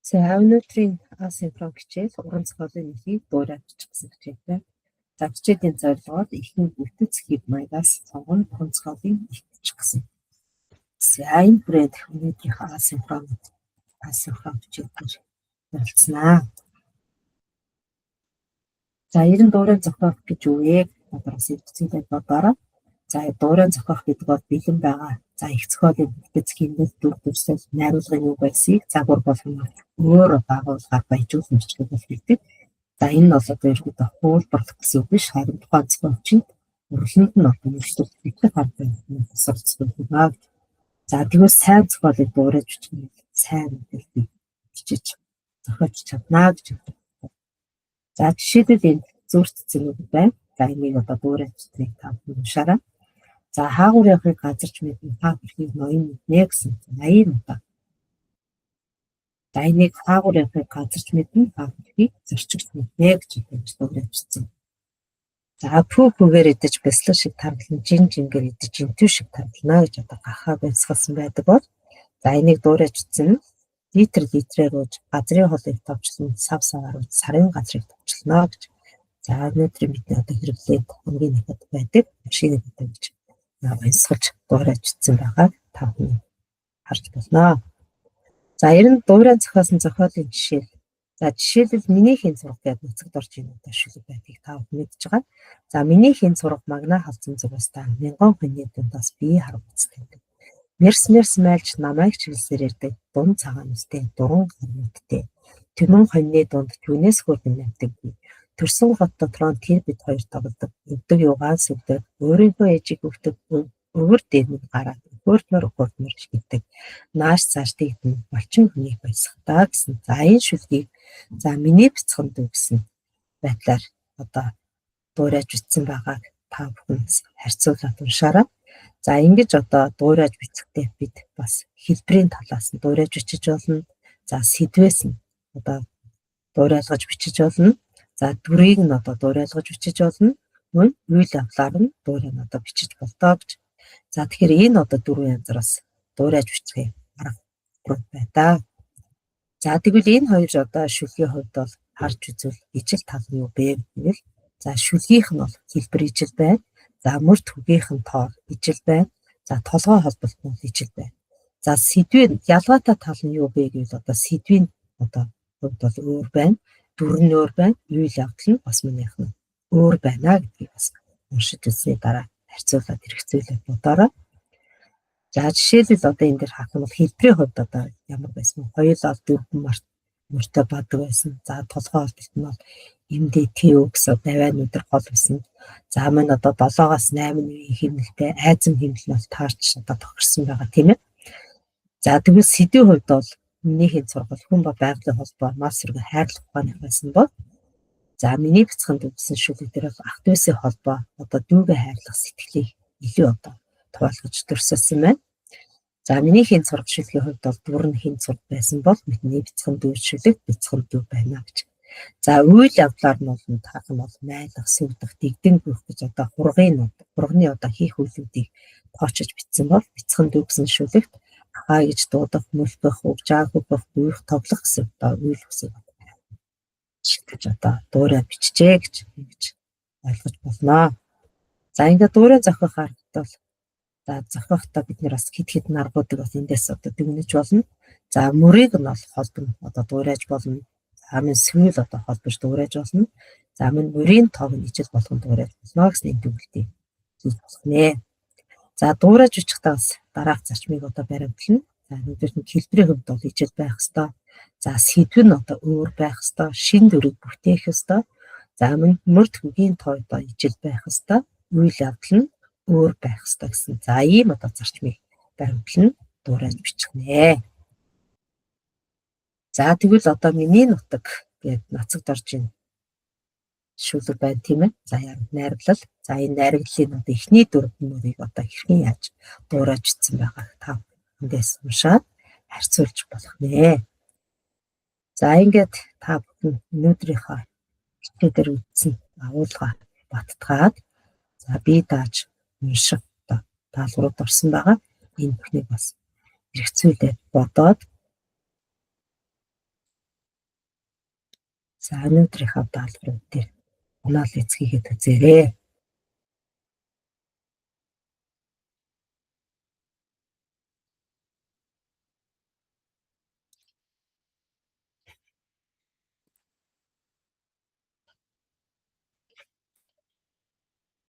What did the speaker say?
За, өнөөдрийн асинхрон хичээл уран зохиолын нөхийг дуурайж бичих гэсэн хичээл байна. За, хичээлийн зорилгоор ихэнх бүтэц хэв маягаас сонгон уран зохиолын их бичих гэсэн. За, энэ хүрээд өнөөдрийнх асинхрон хичээл дээр ярилцсанаа. За, ер нь дуурайн зохиох гэж юу вэ? Бодоос хэрэгцээлээ бодоорой. За, дуурайн зохиох гэдэг бол бэлэн байгаа. За, их зохиолын бүтэц, хэмнэл, дүр төрсөл, найруулгын үг байсыг загвар болгон өөр байгууллагаар баяжуулан бичлэг бол хийдэг. За, энэ нь бол одоо ерөнхийдөө хуулбарлах гэсэн үг биш, харин тухайн зохиолчид урланд нь одоо өөрчлөлт бичих арга суралцдаг байна. За, тэгвэл сайн зохиолыг дуурайж бичих нь сайн мэдээлэл бичиж зохиож чаднаа гэж байна. За, жишээлбэл, энд зөрт цэцэг байна. За, энийг одоо дуурайж бичих та бүхэн уншаарай. За, хаагур явахыг газарч мэднэ, хаа хүрэхийг ноён мэднэ гэсэн. 80 удаа. За, энийг хаагур явахыг газарч мэднэ, хаа хүрэхийг зорчигч мэднэ гэж хэлж дуурайж бичсэн. За, пүү пүүгээр идэж бяслаг шиг таргалан, жин жингээр идэж жинтүү шиг таргална гэж одоо гахаа баясгалсан байдаг бол, за, энийг дуурайж бичсэн: литр литрээр ууж газрын холыг товчлон, сав саваар ууж сарын газрыг товчлоно гэж. За, өнөөдрийн бидний одоо хэрэглээд хамгийн ихэд байдаг машины гэдэг гэж баясгалж дуурайж бичсэн байгааг та бүхэн харж болно. За, ер нь дуурайн зохиосон зохиолын жишээ. За, жишээлбэл, миний хийн цурга гэдэг нацагт орж ийн одоо шүлэг байдгийг та бүхэн мэдж байгаа. За, миний хийн цурга магнаа халзан зүгээс мянган хүний дундаас би харагдсан гэдэг. Мерс мерс майлж намайг чиглэсээр ирдэг дунд цагаан нүстэй, дуран гарнуудтай. Түмэн хоньны дунд түүнээс хөөрхөн намтаггүй. Төрсөн хот дотроо тэр бид хоёр тоглодог. Өвдөг юугаан сүгдэг. Өөрийнхөө ээжийг өгдөг. Өвөр дээр нь гараад өхөөрдмөр өхөөрдмөр гэдэг. Нааш цааш тэгдэн болчин хүнийг баясгадаа гэсэн. За, энэ шүлгийг, за, миний бяцхан дүү гэсэн байдлаар одоо дуурайж бичсэн байгааг та бүхэн харьцуулаад уншаарай. За, ингэж одоо дуурайж бичихдээ бид бас хэлбэрийн талаас нь дуурайж бичиж болно. За, сэдвээс нь одоо дуурайлгаж бичиж болно. За, дүрийг нь одоо дуурайлгаж бичиж болно. Мөн үйл явдлаар нь дуурай нь одоо бичиж болдоо гэж. За, тэгэхээр энэ одоо дөрвөн янзараас дуурайж бичих арга байна. За, тэгвэл энэ хоёр одоо шүлгийн хувьд бол харж үзвэл ижил тал нь юу бэ гэвэл, за, шүлгийнх нь бол хэлбэр ижил байна. За, мөрт үгийнх нь тоо ижил байна. За, толгой холболт нь бол ижил байна. За, сэдвийн ялгаатай тал нь юу бэ гэвэл одоо сэдвийн одоо хувьд бол өөр байна. Дүр нь өөр байна. Үйл явдал нь бас минийх нь өөр байна гэдгийг бас уншиж үзсний дараа харьцуулаад хэрэгцүүлээд бодоорой. За, жишээлбэл, одоо энэ дээр харах юм бол хэлбэрийн хувьд одоо ямар байсан бэ? Хоёулаа дөрвөн март мөртэй бадаг байсан. За, толгой холболт нь бол MDTU гэсэн давай нүдэр гол байсан. За, мань одоо 7-оос 8 үеийн хэмнэлтэй айзан хэмнэл нь бол таарч одоо тохирсон байгаа, тийм ээ. За, тэгвэл сэдвийн хувьд бол миний хэн сургал хүн ба байгалийн холбоо мал сүргэ хайрлах ухааны байсан бол, за, миний бяцхан дүү гэсэн шүлэг дээр бол ах дүүсийн холбоо, одоо дүүгээ хайрлах сэтгэлийг илүү одоо туваалгаж төрсөсөн байна. За, миний хэн сурга шүлгийн хувьд бол дүр нь хэн сурга байсан бол миний бяцхан дүү шүлэг бяцхан дүү байна гэж. За, үйл явдлаар нь бол таах юм бол майлах, сүгдэх, дэгдэн гүйх гэж одоо хурганы одоо хийх үйлүүдийг тоочж бичсэн бол бяцхан дүү гэсэн шүлэгт ахаа гэж дуудах, мөлбөх, угжаа хөвөх, гүйх, тоглох гэсэн одоо үйл үсийг шигтэж одоо дуурай бичжээ гэж ингэж ойлгож болно. За, ингээд дуурай зохиох аргад бол, за, зохиохдоо бид нэр бас хэд хэдэн аргуудыг бас эндээс одоо дүгнэж болно. За, мөрийг нь бол холбоно, одоо дуурайж болно. За, мөн сүүл одоо холбож дуурайж болно. За, мөн мөрийн тоог нь ижил болгон дуурайж болно гэсэн энэ дүгнэлтийг хийж болох нэ. За, дуурайж бичихдээ бас дараах зарчмыг одоо баримтлана. За, нэгдүгээр нь хэлбэрийн хувьд бол ижил байх ёстой. За, сэдв нь одоо өөр байх ёстой. Шинэ дүрийг бүтээх ёстой. За, мөн мөрд хөгийн тоо одоо ижил байх ёстой. Үйл явдал нь өөр байх ёстой гэсэн. За, ийм одоо зарчмыг баримтлан дуурайж бичих нэ. За, тэгвэл одоо миний нутаг гээд нацагт орж ийн шүлэг байна, тийм ээ. За, яг найрглал. За, энэ найрглалын одоо эхний дөрвөн мөрийг одоо хэрхэн яаж дуурайж бичсэн байгааг та эндээс уншаад харьцуулж болох нэ. За, ингээд та бүхэн өнөөдрийнхөө хичээлээр үзсэн агуулга баттгаад, за, бие дааж унших одоо даалгаврууд орсон байгаа. Энэ бүхнийг бас хэрэгцүүлээд бодоод За, өнөөдрийнхөө даалгаврын дээр оноод эцгийгээд үзээрэй.